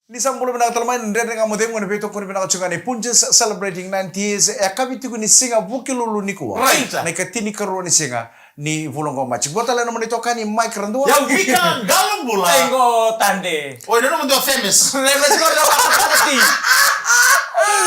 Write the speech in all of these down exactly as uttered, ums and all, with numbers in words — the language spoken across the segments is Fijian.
Ni sa bula vinaka tale mai, na Dredre Ga Mo Cegu, na veitokoni vinaka tiko ga ni Punjas celebrating ninety years. E yakavi tiko ni siga Vukelulu nikua. Right. Na ikatinikarua ni siga ni vula qo Maji. Qo tale na nomuni itokani Mike Radua. Yau Vika Qalobula. Ai qo Tade. Oi, na nomuni dua famous. Famous qo na Tade.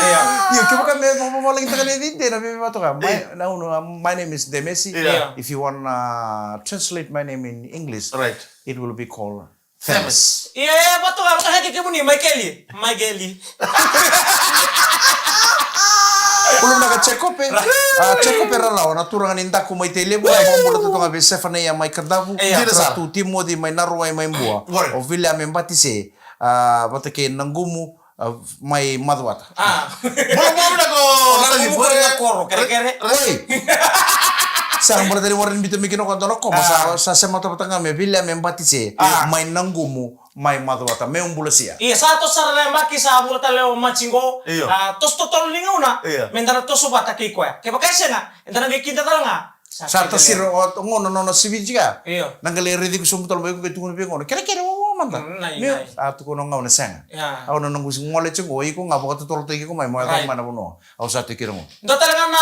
Ia. Io, kevaka me vavalagi taka ni dede na veve vatoka. My, Io. na, no, um, my name is Demesi. Ia. If you wanna translate my name in English, Right. it will be called Famous. Ia, e, vatoka, vatoka heke kemuni, Maikeli. Maikeli. Bula vinaka Jekope. A, Jekope Rarawa, na turaga ni Daku mai Tailevu, na vakabula tu ga vei Sefanaia mai Kadavu, Ia. Dina sara. Ratu Timoci mai Naruwai mai Bua, Qori. O Viliame Batise, a, vata kei Nagumu, a, mai Macuata. A. Bula, bula vinaka o Tani Nagumu Bure. Koro, kerekere. Oi. Sa bula tani wara ni bita mai kina ko dona koma, A. sa, sa sema tavata ga me Viliame Batise, A. mai Nagumu, mai Macuata, meu bulasia. Ia, sa toso sara na yabaki, sa vula tale o Maji qo. Io. A, toso totolo ni gauna, Io. me da na toso vata kei koya. Kevaka e sega, eda na qai kida tale ga. Sa Sa kida tasira tale. o, o gauna nona siviti ga. Io. Na qai lai raici iko sobu tale mai iko qai tukuna vei gauna. Kerekere wawa mada. Mm, nai, Meu, nai. a tukuna o gauna sega. Ia. Au na noqu gole tiko qo, iko ga vakatotolotaki iko mai, mo yaco Right. mai na vanua. Au sa tiko kina qo. Dua tale ga na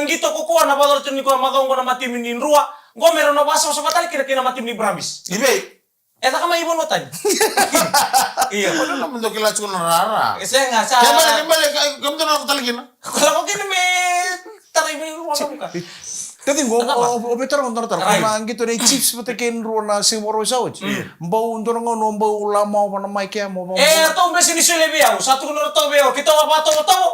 qito ko koya na vakacalata tiko ni koya macawa qo na matimi ni Drua. Qo me rau na vakasavasava tale kina kei na matimi ni Brumbies. I vei? E caka mai i vanua tani. Io. Io, na mudou kila tiko na rara. E sega, sa Ke bale, ke bale, ke, ke mudou na lako tale kina. Ko lako kina me tarai mai wakamuka. Ka tiko, Cava? o, o, o me tara mo dona tara. Right. Ko na qito nei Chiefs vata kei Drua na siga Vakarauwai sa oti. Mm. Bau dua na gauna, bau lamawa na mai ke mo, bau E, ratou bese ni solia vei au. Sa tukuna ratou vei au. Keitou a vakatovotovo.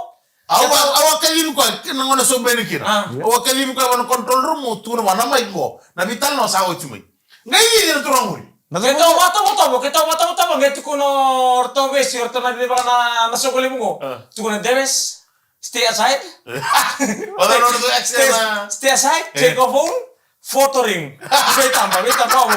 Au a, au a kacivi koya, kei na gauna sobu yani kina. A. Au a kacivi koya vua na control room, au tukuna vua na mai qo. Na veitalanoa sa oti mai. Qai cici na turaga qori. Na Keitou cava? vakatovotovo, keitou vakatovotovo, qai tukuna o ratou vesi, o ratou na viva na, na soqo levu qo. A. Tukuna Demes, stay aside. Vata na nodratou accent Stay, na stay aside, E. take your phone, photo ring. Veitaba, veitaba, au.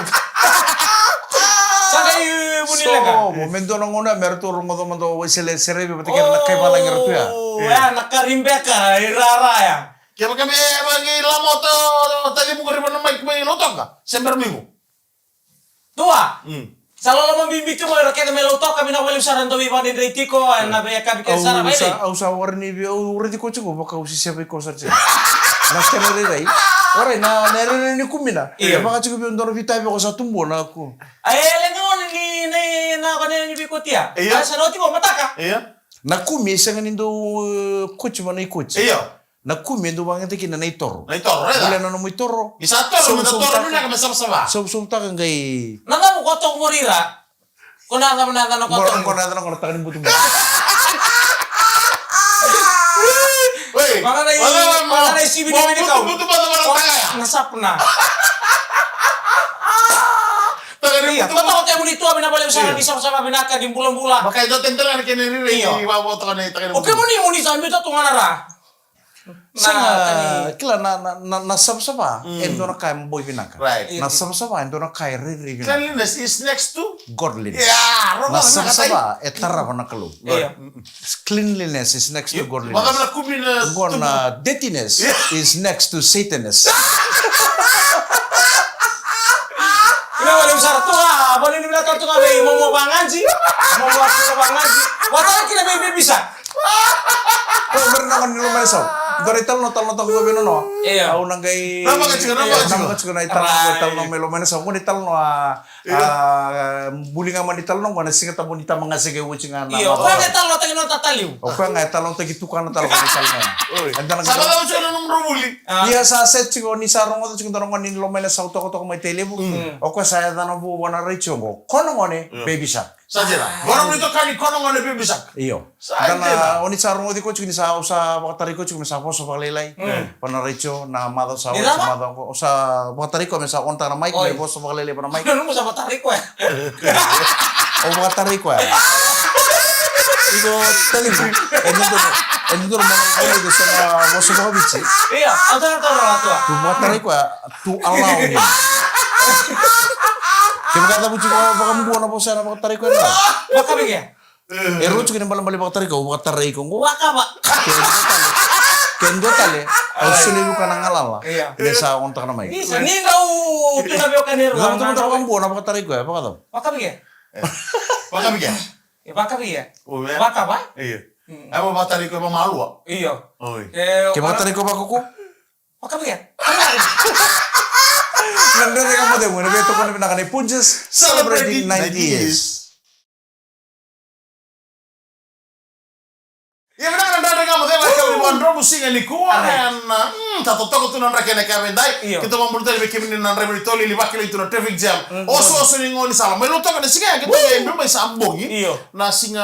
Sa qai vuni leqa. So, mo me dua na gauna me ratou rogoca mada o Waisele Serevi vata kei na kai valagi ratou ya. Oh, E. ya, na ka Ribeka, i rara ya. Kevaka me, e, vaqi lama o ta, o tacimu qori vua na mai, mai Lautoka. Se bera mai qo. Tua. Mm. Sa loloma bibi tu mai, ra kece mai Lautoka, vinaka vakalevu sara dau veivakadredrei tiko, e, na veiyakavi kece Au sara, sa, vei. au sa wara ni vei, au raici koya tiko, vaka au siseva iko sara tiko. Na kena rairai. Warai, na, na rairai ni kumina. Io. Vaka tiko vei au dua na veitavi ko sa tubua na ku. A, e, leqa gona ni, ni, na, ko ni, ni veikotia. Io. A, sa rauti ko mataka. Io. Na kumi, e sega ni dau, e, koci vana ikoci. Io. Na kumi e dau vakayagataki kina na itoro. Na itoro, raica. Bula na nomu itoro. Ni sa toro, Sobu, me na sobu toro, taka. vinaka me savasava. Sobu, sobu taka qai. Na cava ko toka qori ira? Ko na cava na yacana ko Qo, toka? qo na yacana qo na taka ni butubutu. Oi, Mana na i, wala, wala, mana na i sivi mo ni meni kau. butubutu, butubutu, wala, taka ya. Na sapna. Taka ni Ia, butubutu. Ko toka kemuni tu, vinaka vakalevu sara, Io. ni savasava vinaka, ni bulabula. Vaka e dua tale na kena rairai, Io. ni vavo toka na taka ni O butubutu. kemuni, muni sa biuta tu ga na ra. Sa Na, na, tani. kila na, na, na, na savasava, Mm. e dua na ka e boi vinaka. Right. Na savasava, e dua na ka e rairai vinaka. Cleanliness is next to Godliness. Yeah, rogo Na na savasava, e tarava na Kalou. Io. Cleanliness is next to Io. godliness. Vaka na kumi na Qo tubu. na dirtiness Yeah. is next to Satanness. Ina wale usara tu ga, vale ni vinaka tu ga vei momo vagaji, momo vagaji. Watara kina vei bebisa. Ko mera na gone ni loma ni sau. Dua na italanoa, talanoa toka vei nono. Io. Au na qai Namaka tiko, namaka tiko. Namaka tiko na italanoa, Right. italanoa mai loma ni sau. Gone italanoa, a, Io. a, buli ga mai ni talanoa, gone Siga Tabu ni tama ga sege uci ga na Io, mata. Koya ga e talanoataki na tataliu. O koya ga e talanoataki tukana tale gone italanoa. Oi. Eda na Sa qai vaka uci na nomu vuli. A. Ia sa set tiko ni sa rogoca tiko dua na gone ni loma ni sau tokatoka mai Tailevu. Mm. O koya sa yacana vua na Raici oqo. Ko na gone, Io. Baby Shark. Sa dina. Qo na nomuni itokani ko na gone Baby Shark. Io. Sa Dana, dina. Oni sa rogoci koya tiko ni sa, au sa vakatarai koya tiko me sa vosa vakalailai. Mm. Vua na Raici na macawa sa Ni oti lava? macawa qo. Au sa vakatarai koya me sa on taka na mic, Oi. me vosa vakalailai vua na mic. Nomu sa vakatarai koya. Au vakatarai koya. Iko talibu. E dodonu, e dodonu mo na vosa vakaviti. Io, au tara tara la tua. Tu vakatarai koya, tu allow me. Kevaka e cavuti vaka, vakabua na vosa ena vakatarai koya na. Vakaviti. E rua tiko na ibalebale vakatarai koya, au vakatarai iko qo. Vakava. Ke dua tale, ke dua tale, au solia vei koya na galala. Io. Me sa on taka na mic. Ni sa, ni dau tu na veiwekani e rua. Cavuta mada vakabua na vakatarai koya, vakacava? Vakaviti. Vakaviti. E vakavia. O, e. Vakava? Io. Mm. Ai, vakatari ko vamalua. Io. Oi. E, ke vakatari ko vakako? Vakavia. Na Dredre Ga Mo Cegu, na veitokoni vinaka ni Punjas, celebrating ninety years. Ia vinaka na Dredre Ga Mo Cegu, e kau ni madromu siga nikua. Alright. Ena, mm, sa totoka tu na draki ena kena edaidai. Io. Keitou vakabula tale vei kemuni na draiva ni toli, ni vakilai tu na traffic jam. Mm. Oso, oso ni gaunisala. Mai Lautoka na siga, keitou via biu mai sa bogi. Io. Na siga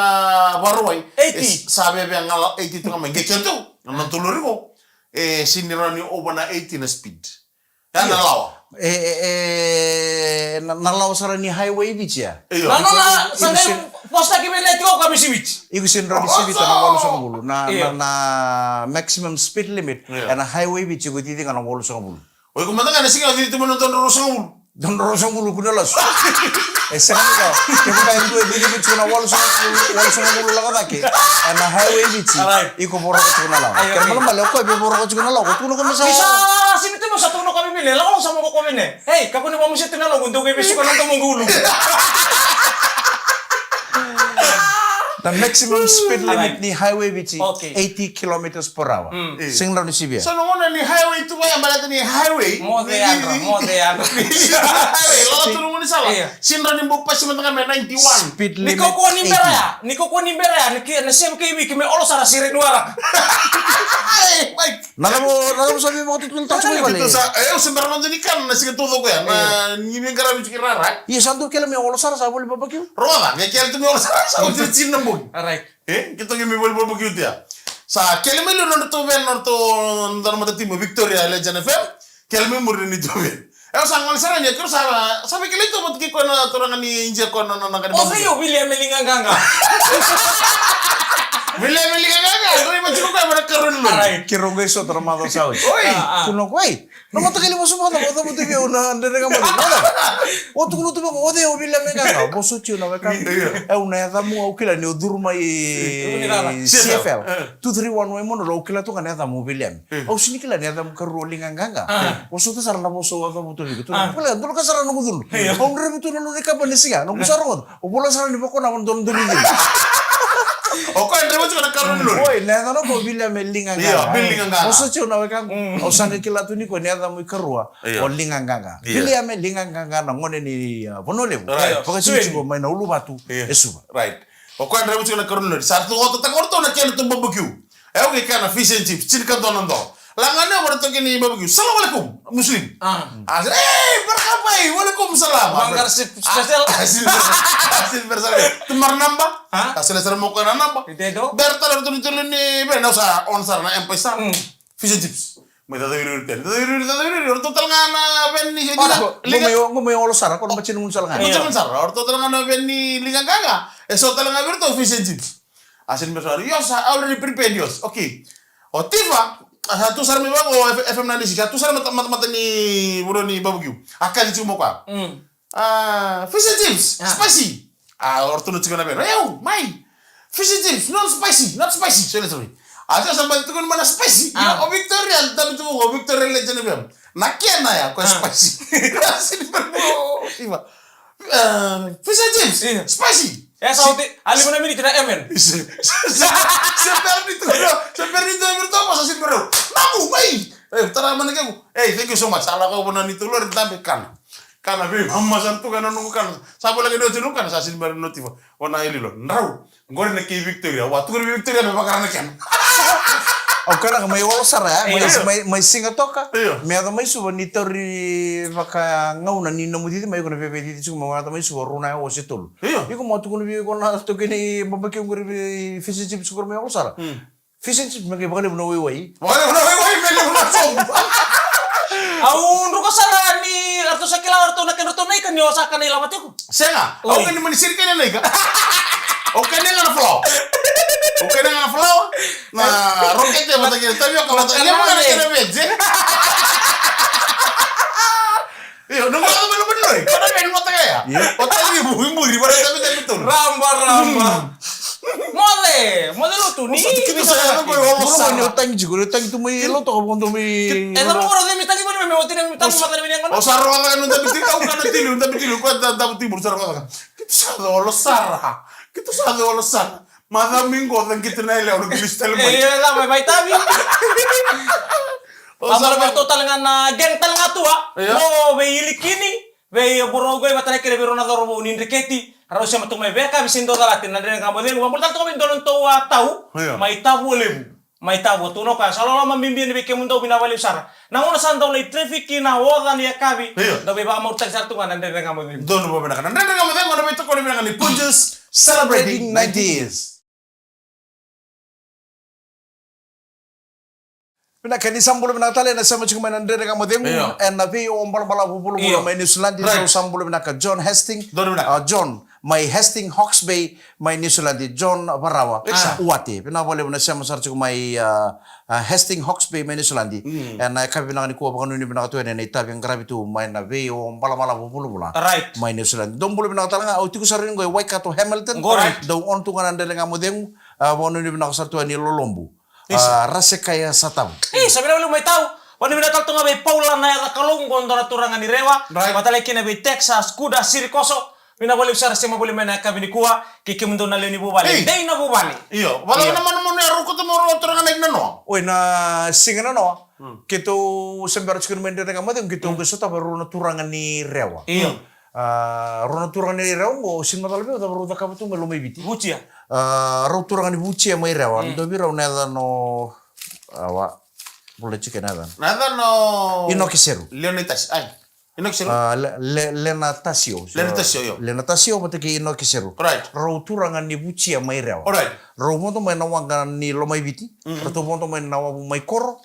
Vakarauwai. Eighty. E, sa veve a gala eighty tu ga mai. Qai keitou, na tolu riko. E sini rawa ni over na eighty na speed. Ya na lawa. E, e, e, na, na lawa sara ni highway Viti ya. Io. Na, na, na, sa qai postaki vei na tiko ka misi Viti. Iko sini rawa ni sivita na walusagavulu. Na, na, na maximum speed limit ena highway Viti iko cici ga na walusagavulu. O iko mada ga na siga cici tu mai na dua na drau sagavulu. Dua na drau sagavulu kua ni lasu. E sega ni ka. Kevaka e dua e cici Viti iko na walusagavulu, walusagavulu lako cake. Ena highway Viti. Alright. Iko voroka tiko na lawa. Ai, kena malamala, o koya via voroka tiko na lawa, ko tukuna ko me sa. Ni sa sini tu me sa tukuna ko me vine, lako sa mo ko vine. Ei, kakua ni vamusia tu na lawa, dou qai vesuka na domo qulu. The maximum speed limit ni highway Viti, okay, eighty kilometers per hour. Mm. Sini rawa ni sivia. So na gauna ni highway tu vaya, baleta ni highway. Mo cei yadra, mo cei yadra. Ni highway, lako tu na gaunisala. Io. Sini rawa ni bau pasi mada ga me ninety-one. Speed limit eighty. Ni kakua ni bera ya, ni kakua ni bera ya, ni ke, na same kei wiki me olo sara sere ni wara. Hey, Mike. Na cava, na cava sa via vakatutunatataka mai vale? Sa, e, au se bera mada ni kana na siga taucoko ya. Na, io, ni me qaravi tiko rara. Io, sa dau kele me olo sara sa voli barbecue. Rogoca, qai kele tu me olo sara sa oti na tini na bogi. Alright. E, keitou qai mai voli barbecue tu ya. Sa kele mai liu na nodratou van, nodratou, dua na matatimu Victoria Legend F M. Kele mai muri ni tu van. E, au sa gole sara ni, keirau sa, sa vei kele tu vata kei koya na turaga ni India koya na, na, na, na. O cei o William e liga qaqa? William e liga qaqa, draiva tiko koya mai na karua ni lori. Alright. Keirau qai sota na macawa sa oti. Oi. Ah, ah. Tukuna o koya, ei, na mataqali vosa vakacavuta vei au na Dredre Ga Mo Cegu. O tukuna tu vaka, o cei o William e qaqa? Vosoti au na wekaqu. Io. Au na yacamu au kila ni o curu mai C F L. C F L. Eh. Two three one Waimono, au kila tu ga na yacamu o William. Eh. Au sini kila ni yacamu karua o liga qaqa. Ah. Vosota sara na vosa au cavuta vei iko. Tukuna, ah, vula, dua na ka sara noqu cudru. Io. Au draiva tu na lori kaba ni siga, noqu sa rogoca. Au vola sara ni vakona vana dua na dua na dua. O koya draiva tiko na karua ni lori. Oi, na yacana o koya o William e liga qaqa. Io, William e liga qaqa. Vosoti au na wekaqu. Mm. Au sa qai kila tu ni koya ni yacamu ikarua. Io. O liga qaqa. Io. William e liga qaqa na gone ni, uh, Vanua Levu. Right. Vakasivisivi mai na Uluvatu, io, e Suva. Right. O koya draiva tiko na karua ni lori. Sa ratou otataka o ratou na kena tu barbecue. E, au qai kana fish and chips, tini ka dua na dola. Lagani au vata toka ni barbecue. Salamu alaikum, Muslim. Ah. A, e, marhaba, walaikum salam. Mangar sip special. A, sini, sini, sini, sini. Tu mara naba? Ha? A, sini sara mo koya na naba. Itedo? Bera tale ratou ni tolu ni, bera, na sa on sara na M-PAiSA. Mm. Fish and chips. Mai cacawiriwiri tale. Cacawiriwiri, cacawiriwiri. O ratou tale ga na van ni, ora, qo mai, qo mai olo sara, qo na batina gunu sara ga. Io. Batina gunu sara. O ratou tale ga na van ni liga qaqa. E so tale ga vei ratou fish and chips. A sini me sa, yours are already prepared, yours. Okay. O Tifa, a, sa tu sara mai vaqo, o F-, F M ninety-six, sa tu sara mai ta-, mata, mata ni vanua ni barbecue. A kaci tiko mai o koya. Mm. A, fish and chips, ah, spicy. A, o ratou na tiko na van. Eu, mai. Fish and chips, not spicy, not spicy. Sorry, sorry. A, sa sa mai tukuna mai na spicy. Ah. Io, o Victoria, tabi tu o Victoria Legend F M. Na kena ya, ko, ah, spicy. A sini me o Tifa. Ah, fish and chips. Io. Spicy. E sa oti, a lima na miniti na M N. Se, se, se, se bera ni tu, se bera ni tu, e bera tu, sa sini bera. Namu, mai. E, tara mana keku. Hey, thank you so much. Ala kau vana ni tu lori tambe kana. Kana vei mama sa tu kana noqu kana. Sa vola ke ni oti noqu kana, sa sini bera ni o Tifa. O na ililo. Ndrau. Qori na kei Victoria, wa, tukuni vei Victoria me vakara na kena. Au kaya ga mai olo sara, e? Mai, io, mai, mai Sigatoka. Io. Me yaco mai Suva ni tauri vakagauna ni nomu cici mai, iko na veve cici tiko mai, yaco mai Suva rua na aua se tolu. Io. Iko mo tukuna vei iko na toki ni barbecue qori vei fish and chips qori mai olo sara. Mm. Fish and chips me qai vakalevu na waiwai. Vakalevu na waiwai, me levu na sobu. Au druka sara ni ratou sa kila ratou na kedratou na ika ni o sa kana ilavo tiko. Sega. Oi. Au kani mani sirika na ika. Au kani ga na flour. Au kani ga na flour. Na rokete vata kei na tavioka vata kei na vege. Io, na gona mani mani lori. Kona mani mata kaya. Io. O tagi bu, bu, bu, bu, bu, bu, bu, bu. Ramba, ramba. Moce, moce lotu ni. Kiti sa ya ko olo sara. Ni o tagi jiko, ni o tagi tu mai lotu ko bondo mai. E na mo ora de mi tagi mani me o tini mi tagi mata ni mani ngona. O sara wala no da bitiri au kana tili, da bitiri ko da da bitiri sara wala. Kiti sa olo sara. Keitou sa cola sara. Macawa mai qo, caqita na yalewa, na kilisi tale mai. E, e, la, mai, mai tavi. O Sa sa mai. Tou tale ga na gang tale ga tu, a? Io. Mo vei Ilikini, vei Borogoi, vata na kere vei rau na cauravou ni Dreketi. Rau sema tu mai veka, vei Sindo Calati, na Dredre Ga Mo Cegu. Vabula tale tu ga vei dua na tou a tau. Io. Mai Tavualevu. Mai Tavu, tu na ka, sa loloma bibi ni vei kemudou, vinaka vakalevu sara. Na gauna sa dau lai traffic na oca ni yakavi. Io. Dau veivakamauritaki sara tu ga na Dredre Ga Mo Cegu. Donu vakavinaka. Na Dredre Ga Mo Cegu, na veitokoni vinaka ni Punjas celebrating ninety years. Vinaka, ni sa bula vinaka tale na sema tiko mai na Dredre Ga Mo Cegu, io, ena vei o balabalavu vulavula, io, mai New Zealand, right, sa bula vinaka John Hastings. Donu vinaka. Ah, John. Mai Hastings, Hawke's Bay, mai New Zealand, John Varawa. Exact. Uate, vinaka vakalevu na sema sara tiko mai, ah, ah, Hastings, Hawke's Bay, mai New Zealand. Mm. Ena yakavi vinaka nikua, vakanuinui vinaka tu yani ena itavi e qaravi tu mai na vei o balabalavu vulavula. Right. Mai New Zealand. Dou bula vinaka tale ga, au tiko sara ni qo e Waikato, Hamilton. Qori. Dou on tu ga na Dredre Ga Mo Cegu, ah, vakanuinui vinaka sara tu yani Lolobu. Isa. Ah, Rasekaya Satavu. Isa, vinaka vakalevu mai Tau. Vakanuinui vinaka tale tu ga vei Paula na yaca Kalou, qo dua na turaga ni Rewa. Right. Vata tale kina vei Texas, Kuda, Sirikoso. Vinaka vakalevu sara sema voli mai na yakavi nikua, kei kemudou na lewe ni vuvale. Ei. Dei na vuvale. Io, vata na manumanu ya rau kauta mai o rau turaga na i Nanoa. Oi, na siga Nanoa. Hmm. Keitou se bera tiko ni mai Dredre Ga Mo Cegu, keitou qai sotava rau na turaga ni Rewa. Io. Hmm. Ah, rau na turaga ni Rewa qo, sega ni macala vei au cava rau cakava tu mai Lomaiviti. Vutia. Ah, rau turaga ni Vutia mai Rewa. Hmm. Dua vei rau na yacana o, ah, wa, bula tiko na yacana. Na yacana o Inoke Seru. Leonitasi, ai. Inoke Seru? Ah, Le-, Le-, Lenatasio. Lenatasio, io. Lenatasio vata kei Inoke Seru. Right. Rau turaga ni Vutia mai Rewa. Alright. Rau vodo mai na waqa ni Lomaiviti. Mhm. Ratou vodo mai na wavu mai Koro.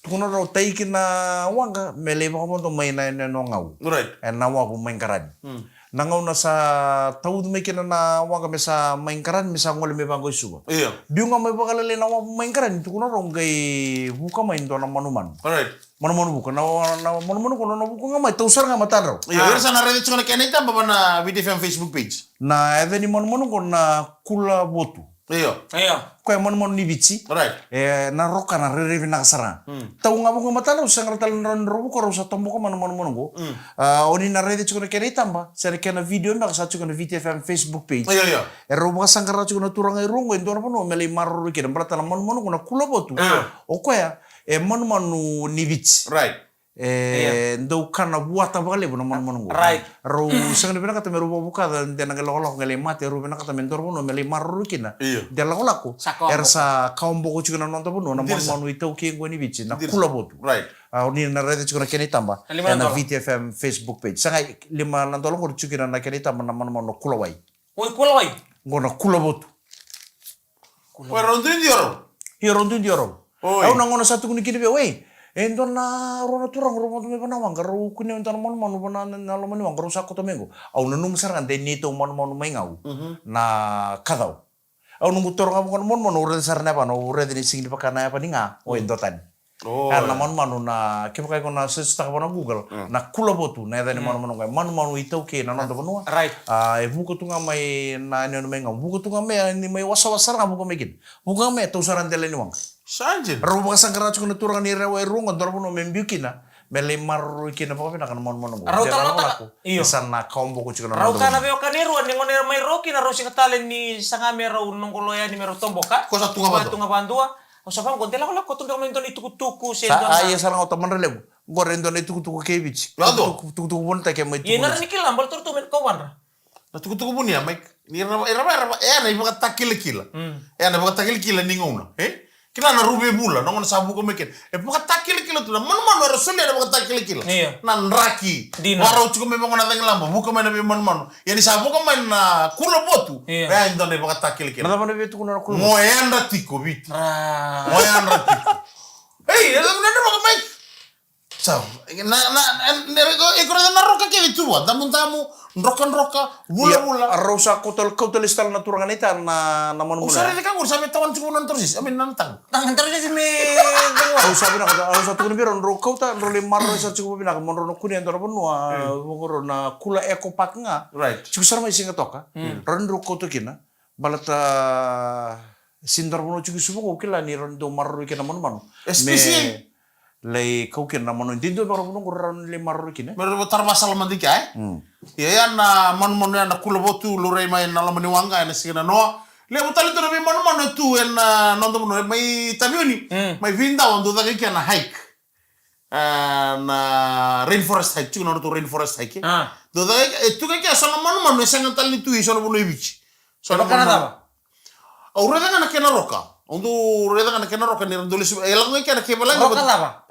Tukuna rau tai ki na waqa me lai vakavodo mai na yanuyanu o Gau. Right. Ena wavu mai Qarani. Mm. Na gauna sa tauci mai kina na waqa me sa mai Qarani, me sa gole mai vaqo i Suva. Io. Biu ga mai vakalailai na wavu mai Qarani, tukuna rau qai vuka mai dua na manumanu. Alright. Manumanu vuka, na, na manumanu qo nona vuka ga mai, tau sara ga matadrau. Io, ah, ira sa na raica tiko na kena itaba va na Viti F M Facebook page. Na yaca ni manumanu qo na Kula Votu. Io. Io. Koya manumanu ni Viti. Right. E, na rokana rairai vinaka sara. Mm. Tau ga vuka matadrau, sega tale na rawa ni rau vuka, rau sa toboka mai na manumanu qo. Mm. Ah, o ni na raica tiko na kena itaba, se na kena video beka sa tiko na Viti F M Facebook page. Io, io. E rau vakasaqara tiko na turaga e rua qo e dua na vanua me lai maroroi kina, baleta na manumanu qo na Kula Votu. Ah. O koya, e manumanu ni Viti. Right. E, io, dau kana vuata vakalevu na manumanu qo. Right. Rau sega ni vinakata me rau vakavukaca, de na qai lakolako qai lai mate, rau vinakata me dua na vanua me lai maroroi kina. Io. De lakolako, sa kawa boko. Era sa kawa boko tiko na noda vanua, na, dina sa, manumanu iTaukei qo ni Viti, na, dina sa, Kula Votu. Right. Ah, o ni na raica tiko na kena itaba, na lima na dola, ena Viti F M Facebook page. Sa qai lima na dola qori tiko kina na kena itaba na manumanu na Kulawai. Oi, Kulawai. Qo na Kula Votu. Kula. Oi, rau duidui o rau? Io, rau duidui o rau. Oi. Au na gauna sa tukuni kina vei au, e, e dua na rua na turaga rau vodo mai vanawaqa, rau kunea e dua na manumanu vana na, na loma ni waqa, rau sa koto mai qo. Au nanuma sara ga de neitou manumanu mai Gau. Mhm. Na kacau. Au noqu toro ga vaqo na manumanu, au raica sara na yavana, au raica ni sega ni vaka na yava ni ga o, mm, e dua tani. Oi. Ia na manumanu na, kevaka iko na search-taka vua na Google, mm, na Kula Votu, na yaca ni, mm, manumanu qo, e manumanu iTaukei na noda vanua. Right. Ah, e vuka tu ga mai na yanuyanu mai Gau, vuka tu ga mai, ni mai wasawasa sara ga vuka mai kina. Vuka ga mai, tau sara dela ni waqa. Sa dina. Rau vakasaqara tiko na turaga ni Rewa e rua qo, dua na vanua me biu kina, me lai maroroi kina vakavinaka na manumanu qo. Rau, de rau lakolako, io, e sa na kawa boko tiko na noda vanua. Rau kana vei o kana e rua, ni gauna era mai rau kina, rau sega tale ni saga me rau noqolo yani me rau toboka. Ko sa tu ga vakadua. Ko sa tu ga vakadua. Au sa vaqo, de lakolako, tu beka mai dua na itukutuku se sa dua na, ah, ia sara ga o Tamadra Levu. Qori e dua na itukutuku kei Viti. Vakadua. Tukutuku, tukutuku vunitaki e mai tuku. Ia, na rawa ni kila, baleta ratou me na kawa vadra. Na tukutuku vuni ya, Mike. Ni ra, ra, ra, ra, e na ivakatakilakila. Mm. E na ivakatakilakila ni gauna, e? Kila na Ruvevula, na gauna sa vuka mai kina. E vakatakilakila tu na manumanu era solia na ivakatakilakila. Io. Na draki. Dina. Varau tiko mai vaqo na cagilaba, vuka mai na veimanumanu. Ia ni sa vuka mai na Kula Votu, io, e dua na ivakatakilakila. Na cava na veitukuna na Kula Votu? Mo yadra tiko Viti. Ra. Mo yadra tiko. Ei, e cava na draki, Mike? Sa, na, na, na, na, e, e, e, na roka kece tu vua, damudamu, drokadroka, vulavula. Ia, rau sa kauta, kauta lesu tale na turaga na ita na, na manumanu. Au sa raica ka qori, sa me tawana tiko na tarausisi, I mean, na taga. Taga na tarausisi me, au sa vinaka, au sa tukuna vei rau, drau kauta, drau lai maroroi sara tiko vakavinaka, mo drau na kunea e dua na vanua, hmm, vaqo rau na Kula Eco Park ga. Right. Tiko sara mai Sigatoka. Hmm. Rau drau kauta kina, baleta se dua na vanua tiko i Suva qo, au kila ni rau dau maroroi kina na manumanu. S P C A. Me Lai kau kina na manu e didua me ra vanua qo ra lai maroroi kina. Me ra tara vasala mada i kea, e? Mm. Ia, ia na manumanu ya na kula votu, laurai mai na loma ni waqa, ena siga na noa. Levu tale tu na veimanumanu e tu ena noda vanua, mai Taveuni, mm, mai Vidawa, dau caka i kea na hike. Ah, na rainforest hike, tiko na nodratou rainforest hike. Ah. Dau caka i kea, e tu ga i kea so na manumanu, e sega tale ni tu i so na vanua i Viti. So na manumanu. Au raica ga na kena roka. Au dau raica ga na kena roka ni ra dau lesu. E lako ga i kea na kei valagi. Roka cava?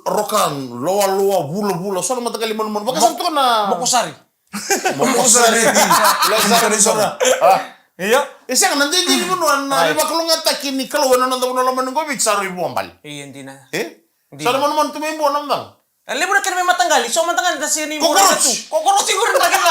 Roka loaloa, vulavula, so na mataqali manumanu. Vaka sara tu na mokosari. Mokosari. Mokosari. Io. E sega na dede ni vanua na veivakalougatataki ni Kalou ena noda vanua lomani qo Viti sa rui vuabale. Io, dina. E? Dina. So na manumanu tu mai Bua na noda. E levu na kena veimataqali, so mataqali da sega ni kokorosi. Kokorosi qori da kena.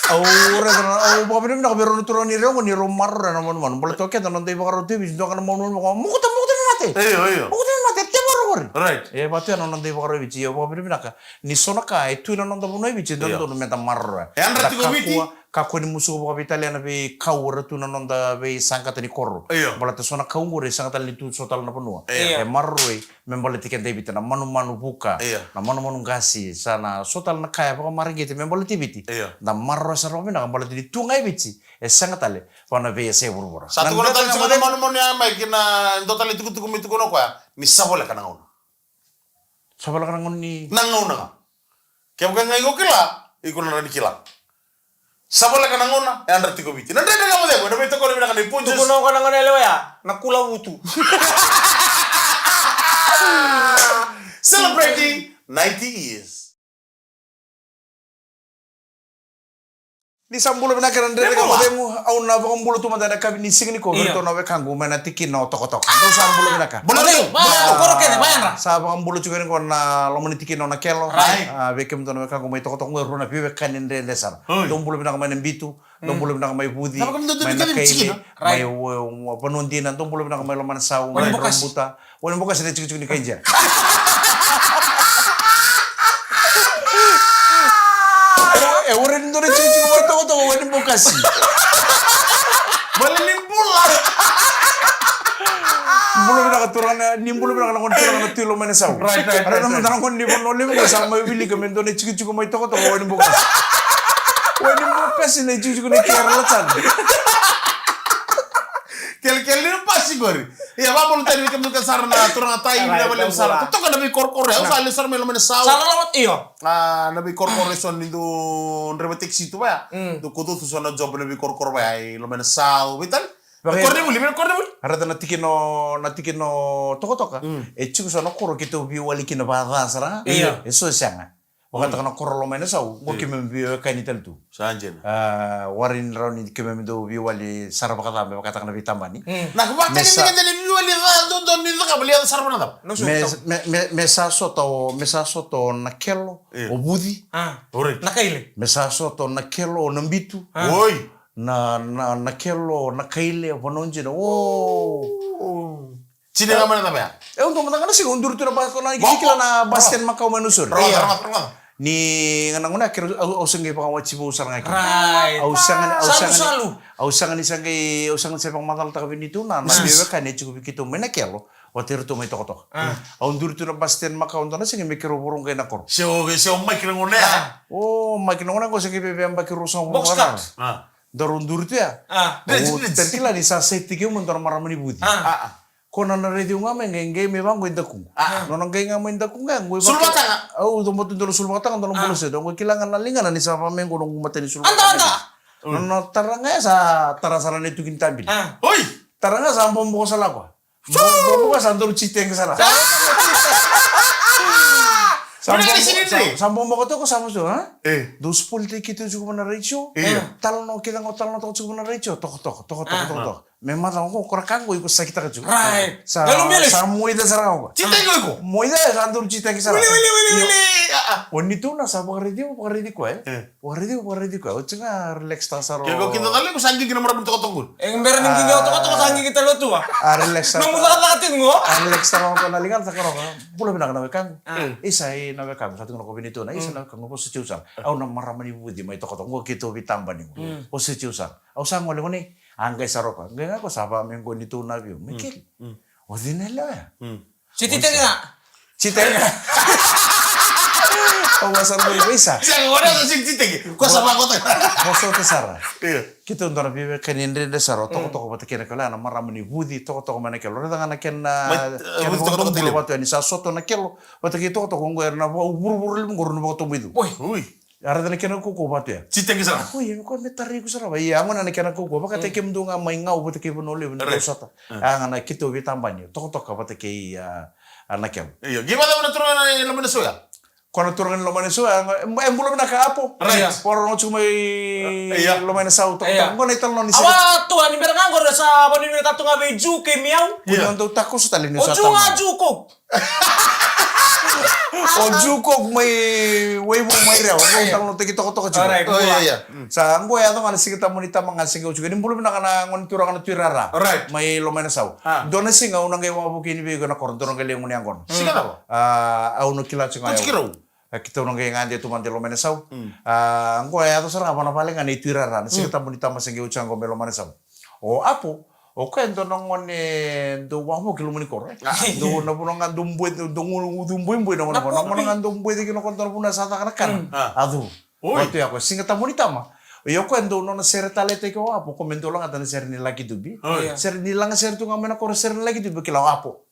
Au raica na, au vakavinavinaka vei rau na turaga ni Rewa ni rau maroroya na manumanu. Baleta o keda na noda ivakarau tu e Viti, dua ga na manumanu vaka, mokuta, mokuta me mate. Io, io. Mokuta me mate, tevoro qori. Right. E vaka tu ya na noda ivakarau e Viti, au vakavinavinaka. Ni so na ka e tu ena noda vanua e Viti, e dodonu meda maroroya. E yadra tiko Viti. Kakua ni musuka vakaveitalia na veikau era tu na noda veisaqata ni koro. Io. Baleta so na kau qori e sega tale ni tu so tale na vanua. Io. E maroroi me baleti keda e Viti na manumanu vuka, io, na manumanu qase, sa na so tale na ka e vakamareqeti me baleti Viti. Io. Da maroroya sara vakavinaka baleta ni tu ga e Viti, e sega tale vaka na veiyasai vuravura. Sa tukuna tale tiko na manumanu ya mai kina dua tale tukutuku me tukuna o koya, ni sa voleka na gauna. Sa voleka na gauna ni. Na gauna ga. Kevaka ga iko kila, iko na rawa ni kila. Sa voleka na gauna, e yadra tiko Viti. Na Dredre Ga Mo Cegu, ena veitokoni vinaka na iPunjas. Tukuna o koya na gauna yalewa ya, na kula vutu. Celebrating ninety years. Ni sa bula vinaka na Dredre Ga Mo Cegu, au na vakabula tu mada ena yakavi ni siga nikua vei iratou na wekaqu mai na tikina o Tokatoka. Dou sa bula vinaka. Bula vinaka. Sa vakabula tu, va yadra. Sa vakabula tiko yani qo na loma ni tikina o Nakelo. Right. A, vei kemudou na wekaqu mai Tokatoka qo, e rua na veiwekani dredre sara. Oi. Dou bula vinaka mai na Bitu, dou bula vinaka mai Vuci, mai Nakaile, mai Vanua Dina, dou bula vinaka mai Lomanesau, mai Dromubuta. Wainibokasi na itikotiko ni Kaija. E, e, warai ni dua na itikotiko mai Tokatoka, Wainibokasi. Bula ni bula. Bula vinaka turaga, ni bula vinaka na gone turaga na Tui Lomanesau. Right, right, right. Era na mata na gone ni Vanua Levu, sa mai wilika me dua na itikotiko mai Tokatoka, Wainibokasi. Wainibokasi na itikotiko ni Kera Lachana. Kelekele ni pasi qori. Ia, vakabula tale vei kemudou kece sara na turaga tai, vinaka vakalevu sara. Totoka na veikorokoro, au sa lesu sara mai Lomanesau. Sa loloma, io. A, na veikorokoro eso ni dou draiva tekisi tu vaya. Dou kauta tu so na job na veikorokoro vaya, i Lomanesau, vei tale. Koronivuli, vei Koronivuli. Raica na tikina o, na tikina o Tokatoka. E tiko so na koro keitou veiwali kina vakaca sara. Io. Eso e sega. Vakataka na koro Lomanesau, qo keimami veiwekani tale tu. Sa dina. A, warai ni rawa ni keimami dau veiwali sara vakaca me vakataka na veitabani. Na ka vakataka ni keda ni veiwali ca, dodonu ni cakava, ni yaco sara vakaca. Me, me, me, me sa sota o, me sa sota o Nakelo, o Vuci. A, Nakaile. Me sa sota o Nakelo, o Nabitu. Oi. Na, na, Nakelo, Nakaile, Vanua Dina. O. Tini ga mai na cava ya. E, au dau mada ga na siga, au duri tu na bus, ko na kila na bus stand makawa mai Nausori. Ni ga na gauna kere au, au sa qai vakawati vou sara ga kina. Right. Au sa qai, au sa qai, au sa qai, au sa qai, au sa qai vakamacalataka vei neitou na, na veiwekani e tiko vei keitou mai Nakelo. Vata iratou mai Tokatoka. Au duri tu na bus stand makawa dua na siga me keirau voro qai na koro. Se o, se o mai kina gauna ya. O, mai kina gauna qo se qai veve yabaki ruasagavulu. Box cut. Daru duri tu ya. Au tari kila ni sa seti keu ma dua na marama ni Vuci. Ko na na raici au ga mai qai, qai mai vaqo i dakuqu. Nona qai ga mai dakuqu ga, qai suluvataga. Au dau batu dua na suluvataga, dua na bolo sedu. Au qai kila ga na ligana ni sa va mai qo noqu matai ni suluvataga. Nona tara ga ya sa tara sara na ituki ni tabili. Oi! Tara ga sa boboka sara koya. Boboka sa daru titeki sara. Sa boboka toko sa masu, ha? Dau spoiltaki keitou tiko vana radio. Talanoa kece ga, talanoa toko tiko vana radio. Toko, toko, toko, toko, toko. Me macawa qo, ko ra ka qo iko sakitaka tiko. Right. Sa, sa moica sara ga qo. Titeki iko. Moica, sa daru titeki sara. Wili, wili, wili, wili. O nitou na sa vakaraici, vakaraici koya, e? Vakaraici, vakaraici koya. Oti ga relax taka sara. Ke ko kida tale ko sa qiqi na marama ni tokotoko. E bera ni qiqi o tokotoko sa qiqi tale o tua. A relax taka. Nomu cakacaka tiko qo. A relax taka ko na ligana taka roka. Bula vinaka na wekaqu. Isa, e, na wekaqu. Sa tiko na ko vei nitou na. Isa, na wekaqu. Vosa tiko sara. Au na marama ni Vuci mai tokotoko. Qo keitou veitabani qo. Vosa tiko sara. Au sa gole gone. A qai sa roka. Qai ga ko sa va me qo nitou na view. Me keli. O cina lewa ya. Siti tena. Titeki. O vasa na mai vaisa. Sega, o na sa sigi titeki. Ko sa vakota. Vosota sara. Io. Keitou dua na veiwekani dredre sara o tokotoko vata kei na kelo, ya na marama ni vuci tokotoko mai na kelo. Raica ga na kena, kena vuci tokotoko tele. Vatu yani sa soto na kelo vata kei tokotoko oqo, era na vuravura levu oqo, rau na vakatobu i cu. Oi. Ui. A raica na kena kaukauwa vatu ya. Titeki sara. Oi, e me koya me tarai iko sara va. Ia, a gona na kena kaukauwa. Vakataki kemudou ga mai Gau vata kei Vanua Levu ni dau sota. A ga na keitou veitabani, tokatoka vata kei a, a na kelo. Io, qai vakacava na turaga ni Lomainasau ya? Ko na turaga ni Lomainasau ya, e bula vinaka Apo. Right. Vakarogo tiko mai Lomainasau, tokatoka. Qo na italanoa ni sega. Awa, tua, ni bera ga qo ra sa vanua ni tatu ga vei Ju kei Miau. Kua ni dau takoso tale ni sa tau. O Ju ga Ju kau. O Ju kau mai Waivu mai Rewa, kau talanoataki tokatoka tiko. Sa qo e yaco ga na Siga Tabu ni tama ga se qai oti ga ni bula vinaka na gone turaga na Tui Rara mai Lomainasau. Dua na siga au na qai wavoki ni vei iko na koro, dua na qai lai gunu yaqona. Siga cava? Au na kila tiko ga. Keitou na qai gade tu mada i Lomainasau. Qo e yaco sara ga vana vale ga na i Tui Rara na Siga Tabu ni tama se qai oti ga qo mai Lomainasau. O Apo, o koya e dua na gone dau wavoki loma ni koro. Dau na vuna ga dau bue, dau gucu buibui na gone. Na gone ga dau bue cake na koro, dua na vuna sa caka na kana. A curu. Vatu ya ko Siga Tabu ni tama. Io, o koya e dau nona sere tale tiko o Apo, ko me dau lagata na sere ni Lucky Dube. Sere ni laga sere tu ga mai na koro, sere ni Lucky Dube, kila o Apo.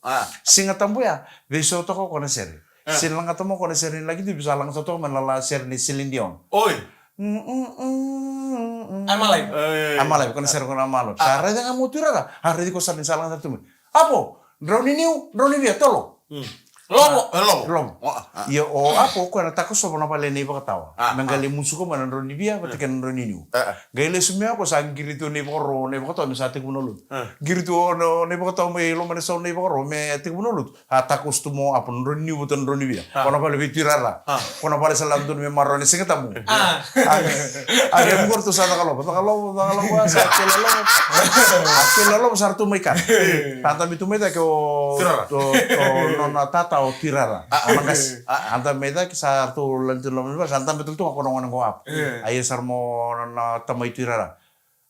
Siga Tabu ya, veisautaka o koya na sere. Sega ni lagata mo ko na sere ni Lucky Dube, sa laga sa toka mai na la sere ni Celine Dion. Oi. I'm alive. I'm alive, ko na sere ko na malo. Sa raica ga mo Tui Rara, a raici ko sara ni sa laga sa tu mai. Apo, drau ni niu, drau ni via, tolo. Lovo. Lovo. Ia o Apo ko na takosova na vale ni vakatawa. Me qai lai musuka mai na drau ni via vata kei na drau ni niu. Qai lesu mai ko sa qiri tu na ivakaro, na ivakatawa me sa tekivu na lotu. Qiri tu na ivakatawa mai Lomainasau na ivakaro me tekivu na lotu. A takoso tu mo Apo na drau ni niu vata na drau ni via. Ko na vale vei Tui Rara. Ko na vale sa lako donu me marau ni Siga Tabu. A vei qori tu sa caka lovo, caka lovo, caka lovo, sa kele lovo. A kele lovo sa ratou mai kana. Sa dabe tu mai cake o nona tata o Tui Rara. O na qase. A dabe mai cake sa ratou lani tu na loma ni vale, sa dabe tale tu ga ko na gone qo Apo. A ia sara mo na tamai Tui Rara.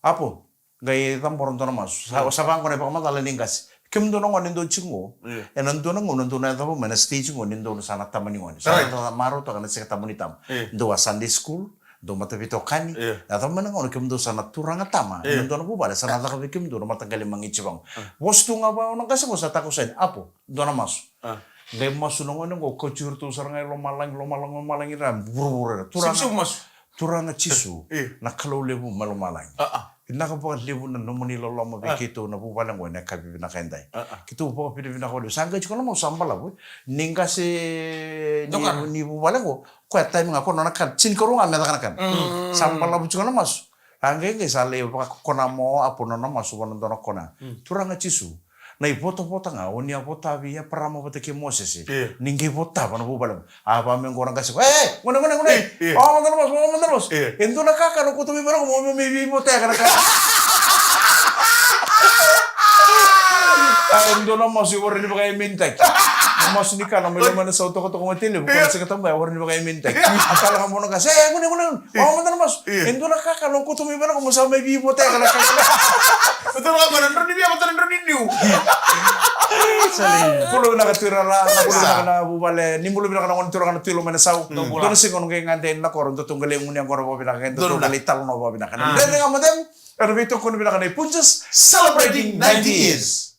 Apo. Qai cabora dua na masu. Sa, sa vaqo na ivakamacala ni qase. Kemudou na gone dou tiko qo. Ena dua na gauna dou na yacova mai na stage qo ni dou sa na tama ni gone. Sa na marautaka na Siga Tabu ni tama. Dou a Sunday school, dou mataveitokani. Yacova mai na gauna kemudou sa na turaga tama. Ena dua na vuvale sa na caka vei kemudou na mataqali magiti vaqo. Vosa tu ga vaqo na qase qo sa takoso yani. Apo, dua na masu. Qai masu na gone qo, kauti iratou sara ga i lomalagi, lomalagi, lomalagi ra vuravura. Turaga. Turaga Jisu, na Kalou levu mai lomalagi. Vinaka vakalevu na nomuni loloma vei keitou na vuvale qo ena yakavi vinaka edai. Keitou vakavinavinaka vakalevu. Sa qai tiko na masu sa balavu. Ni qase ni, ni vuvale qo. Koya taimi ga ko nona kana. Tinikarua ga me caka na kana. Sa balavu tiko na masu. A qai qai sa lai vakakona mo Apo nona masu vua na dua na kona. Turaga Jisu. Na ivotavota ga o ni a vota vei Eparama vata kei Mosese, ni qai votava na vuvale qo. A va me qo na qase qo, e, gone, gone, gone. Wawa mada na masu, wawa mada na masu. E dua na kakana o kauta mai vale qo mo mai veivotayaka na kakana. A, e dua na masu e warai ni vakaemenitaki. Na masu ni kana mai Lomainasau, tokatoka, Matailevu, ko na Siga Tabu ya e warai ni vakaemenitaki. A kala ga mo na qase, e, gone, gone, gone. Wawa mada na masu. E dua na kakana o kauta mai vale qo mo sa mai veivotayaka na kakana. Bula vinaka Tui Rara, bula vinaka na vuvale, ni bula vinaka na gone turaga na Tui Lomainasau. Dua na siga o na qai gade yani na koro, dou qai lai gunu yaqona vakavinaka, dou qai lai talanoa vakavinaka. Na dredre ga mo cegu, era veitokoni vinaka na Punjas, celebrating ninety years.